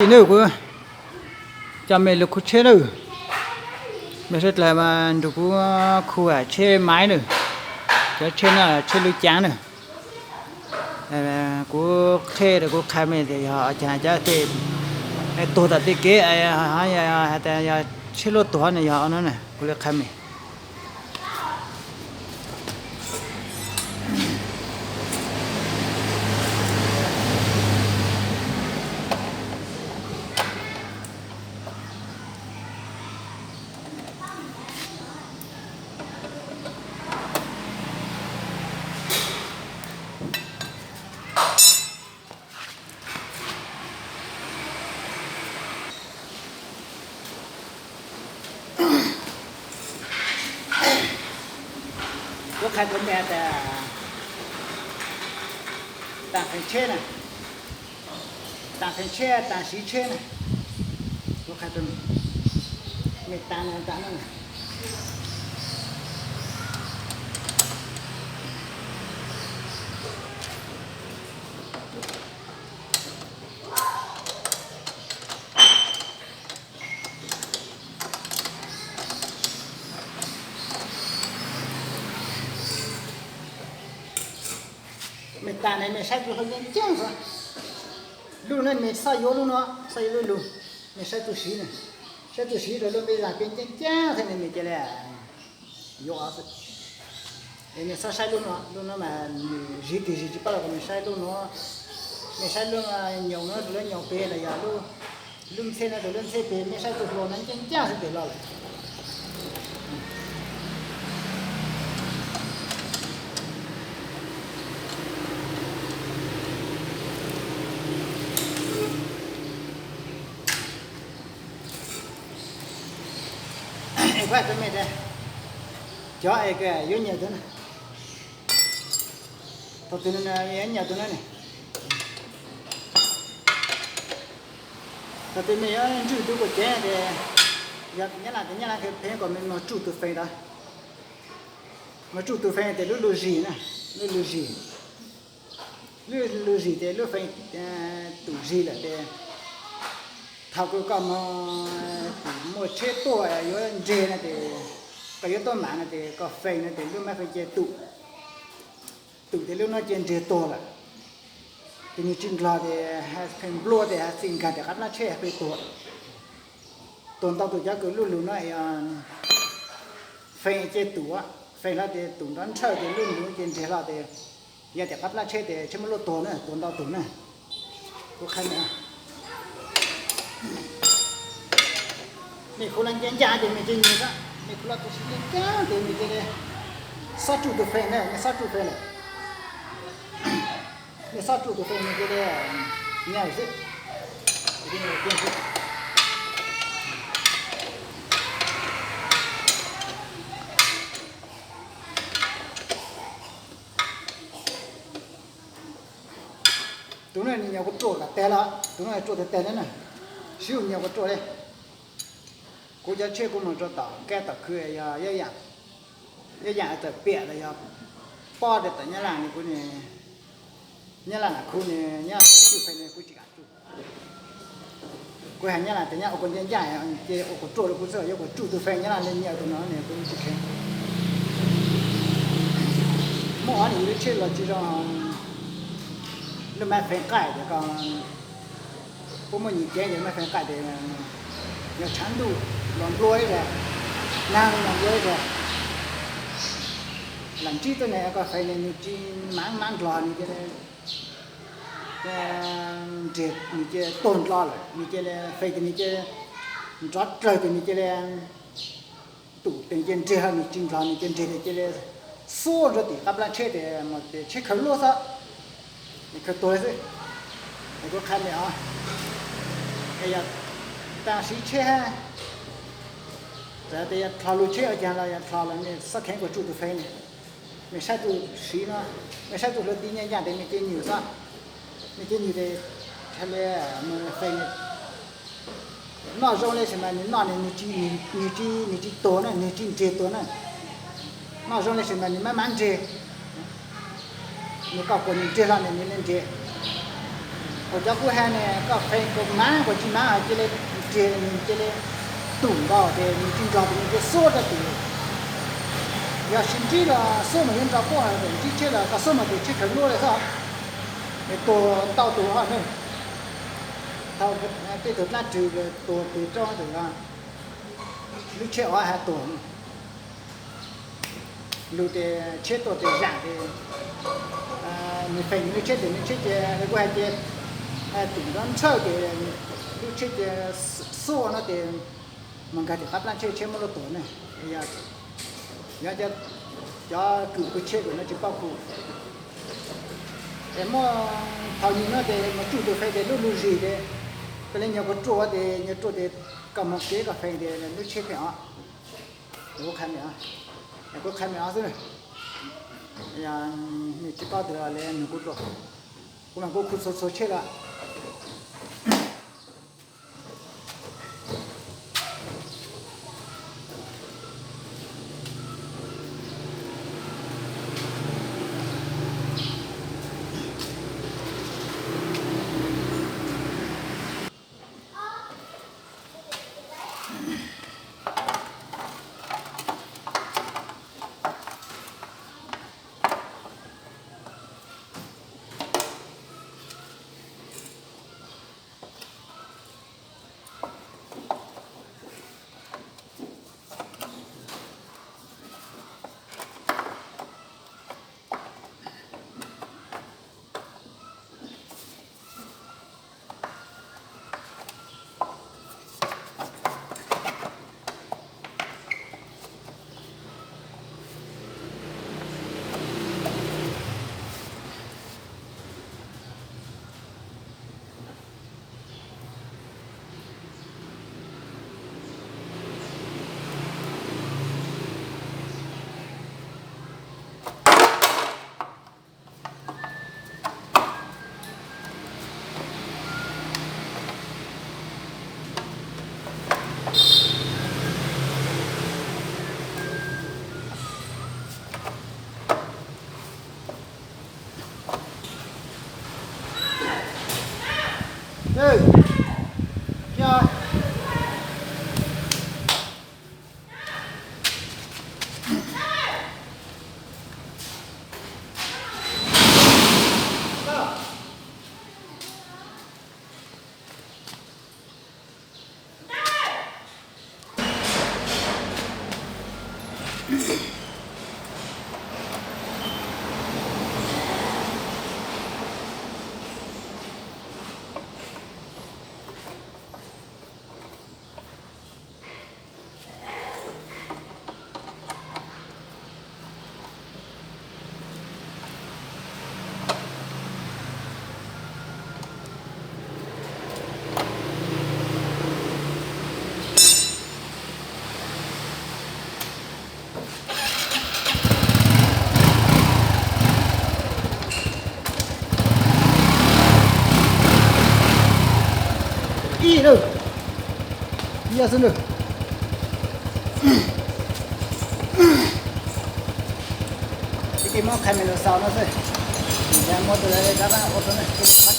Ib ntsis nawb, kuv coj mej lug khu tsheb nawb. Mej sawv dlawg mas nrug kuv khu tsheb maiv nawb. Cov tsheb no tsheb lub caav nawb. Kuv qheb rua kuv qha mej tias yog caag cov tej tuag tom tej kev, has tas yog tsheb luaj tuag no yog no na, kuv le qha mej. Kuv qha rua mej tas taag feem tsheb na, taag feem tsheb, taag siv tsheb na. Kuv qha rua mej, mej taag no taag no na. Mej taag ne mej saib txug hlo ncaaj ncaaj xwb. Lub no mej xav yuav lub no, xav yuav lub lug, mej saib txug siv na, saib txug siv rua lub mej zag peb ncaaj ncaaj xwb ne mej ca le yuav xwb. Es mej xav saib lub no, lub no mas nwg zig twg zig tsis paub los kuv mej saib lub no, mej saib lub nyoos no rua lub nyoos peg los yog lub ntxheb no rua lub ntxheb peg, mej saib txug hlo no ncaaj ncaaj xwb tes loj lawm. Es kuv has rua mej tas, cov es kws yuav nyiam tug na, thaum twg yuav nyiam tug na ne, thaum twg mej yuav ntswj tug kuam ceev tes, yog Nyab Laj tes Nyab Laj pheej kom mej moog tsuj tug feem ntawd, moog tsuj tug feem tes lub lug zig na, lub lug zig, lub lug zig tes lub feem tum zig lawm tes, thaum kws koj moog, muaj tsheb tuaj yuav nreg no tes, koj yuav tuaj maam no tes koj feem no tes lub mab feem cia tum, tum tes lub no cia nreg tuag lawm. Tes nwg tsi nrog tes feem nplua tes has txij nkaag tes qab plab tsheb peb tuag. Tuag ntau tug cov kws lub lug no feem cia tum, feem hlo tes tum nrov nrhawj tes lub lug cia nreg hlo tes, yog tes qab plab tsheb tes tsheb muaj luaj tuag na, tuag ntau tug na. Kuv qha mej, mej khu lug ncaaj ncaaj tes mej cia nyuag xwb, mej khu lug tug si ncaaj ncaaj tes mej cia le xob tsuj tug feem na, mej xob tsuj feem lawm, mej xob tsuj tug feem mej cia le nyag xwb. Tug no nwg nyuam qhuav ruam kom tag lawm, tug no ruam tag tag le na, sib nyuam qhuav ruam le. Kuv cov tsheb kuv moog rua tom kab tom khw yog ib yaam tawm piam los yog pob rua tom Nyab Laj ne, kuv, Nyab Laj lam khu ne, Nyab Laj tsuj feem ne kuv tsi kam tsuj. Kuv has Nyab Laj tes Nyab Laj ua kuv ncaaj ncaaj ces ua kuv ruam rua kuv xwb, yuav kuv tsuj tug feem Nyab Laj le nyiam tug no ne kuv tsi kheev. Muaj ob nwg lub tsheb los tsi zoo, lub mab feem qaij tes koj puab muaj nyim ceev tes mab feem qaij tes yog tshav ntuj los nplua ib zag, nag los nplua ib zag. Lam ntsib tuab neeg koj feem ne nwg tsi maam maam nrog nwg cia le nreg, nwg cia le tuag nrho lawm, nwg cia le feem tes nwg cia le nrov dlawg tes nwg cia le tum tes cia nreg, nwg tsi nrog nwg cia nreg tes cia le xuab rua tim qab plab tsheb tes mas tes tsheb khaws luaj xwb, khaws tuag xwb. Es kuv qha mej os, es yog taag siv tsheb hab, txawm tes yog dlhog lug tsheb ua caag los yog dlhog los mej xob kheev kuas tsuj tug feem ne. Mej saib txug siv no, mej saib txug hluav tib nyaaj nyaaj tes mej cia nyuag xwb, mej cia nyuag tes txhad le feem ne. Noj zoo le sis mas nwg noj ne nwg tsi, nwg tsi, nwg tsi tuag na, nwg tsi nreg tuag na. Noj zoo le sis mas nwg mab mab nreg, nwg koj kuas nwg nreg hlo ne nwg le nreg. Kuv cov kuj hais ne, koj feem kuv mas kuv tsis mas cia li nrhiav nws cia li tum nkaus ces nws tsis nrog ces nws cia li xuab rau tim. Yog tsis ntsib los xuab mas yuav nrog quaj, ntsib tsheb los koj xuab mas tus tsheb khaws luaj li xwb. Es tuag ntau tus ho ne. Thaum tej tug dlaab rwg tuag pes rau tus, lub tsheb ov hab tuag. Lug ces tsheb tuaj tes zaam tes nws feem nws lub tsheb tes nws tsheb ces kuj hais ces tim nrov nrhawj ces lub tsheb ces xuaj no ces mas nkag tim qab dlaab tsheb, tsheb muab luaj tuag ne. Yog cov kws pw tsheb kws no tsis paub khu. Es muaj thaum yig no ces mus tsuj tus feem tes lub lug zig ces, koj le nyuag kuv ruaj tes nyuag ruaj tes koj moog kev koj feem tes lub tsheb pheej ov. Kuv qha me ov, kuv qha me ov xwb. Yog nej tsis paub tes le nug kuv dua, kuv mas kuv khu txhua txhua tsheb lawm. Ib lawm, ib xwb lawm. Ib tug muab qha me lus xaus no xwb, muab tus rov qab ua rau ne, tus rov qab